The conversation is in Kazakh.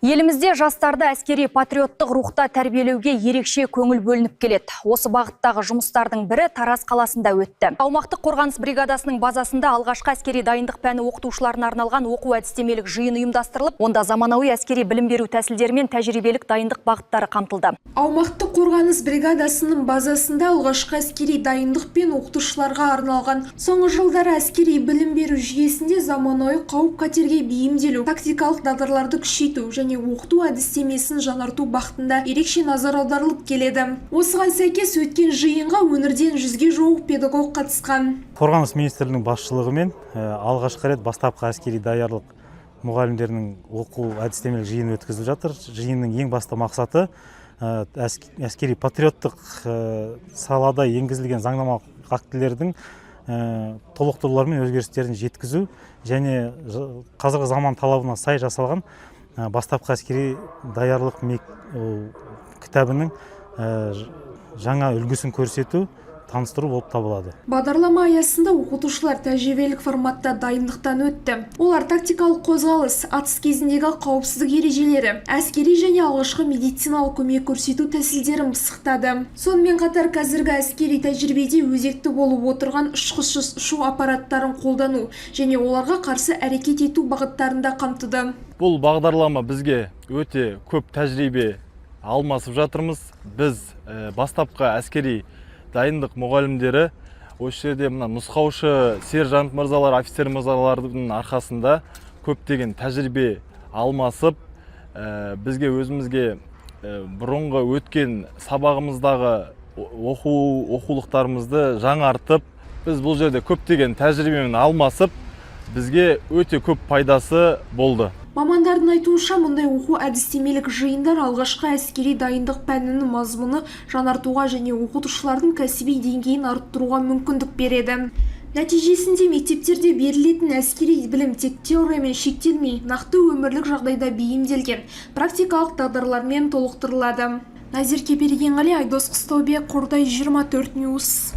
Елімізде жастарды әскери патриоттық рухта тәрбиелеуге ерекше көңіл бөлініп келеді. Осы бағыттағы жұмыстардың бірі Тараз қаласында өтті. Аумақтық қорғаныс бригадасының базасында алғашқы әскери дайындық пәні оқытушыларына арналған оқу әдістемелік жиын ұйымдастырылып, онда заманауи әскери білім беру тәсілдері мен тәжірибелік дайындық бағыттары қамтылды. Аумақтық қорғаныс бригадасының базасында алғашқы әскери дайындық пен оқытушыларға арналған. Соңғы жылдары әскери білім беру жүйесінде заманауи қауіп-қатерге бейімделу, тактикалық дағдыларды күшейту және оқыту әдістемесін жаңарту бағытында ерекше назар аударылып келеді. Осыған сәйкес өткен жиынға өңірден 100-ге жуық педагог қатысқан. Қорғаныс министрлігінің басшылығымен алғашқы рет бастапқы әскери даярлық мұғалімдерінің оқу әдістемелік жиыны өткізіліп жатыр. Жиынның ең басты мақсаты әскери патриоттық салада енгізілген заңнамалық актілердің толықтырулар мен өзгерістерін жеткізу және қазіргі заман талабына сай жасалған бастапқы әскери даярлық кітабының жаңа үлгісін көрсету, таныстыру болып табылады. Бағдарлама аясында оқытушылар тәжірибелік форматта дайындықтан өтті. Олар тактикалық қозғалыс, атыс кезіндегі қауіпсіздік ережелері, әскери және алғашқы медициналық көмек көрсету тәсілдерін пысықтады. Сонымен қатар қазіргі әскери тәжірибеде өзекті болып отырған ұшқышсыз ұшу аппараттарын қолдану және оларға қарсы әрекет ету бағыттарын да қамтыды. Бұл бағдарлама бізге өте көп тәжірибе алмасып жатырмыз. Біз бастапқы әскери дайындық мұғалімдері осы жерде мына нұсқаушы сержант мырзалар, офицер мырзалардың арқасында көптеген тәжірибе алмасып, бізге өзімізге бұрынғы өткен сабағымыздағы оқулықтарымызды жаңартып, біз бұл жерде көптеген тәжірибемен алмасып, бізге өте көп пайдасы болды. Мамандардың айтуынша, мұндай оқу әдістемелік жиындар алғашқы әскери дайындық пәнінің мазмұны жаңартуға және оқытушылардың кәсіби деңгейін арттыруға мүмкіндік береді. Нәтижесінде мектептерде берілетін әскери білім тек теориямен шектелмей, нақты өмірлік жағдайда бейімделген практикалық дағдылармен толықтырылады. Назерке Бергенғали, Айдос Қыстаубек, Қордай 24 News.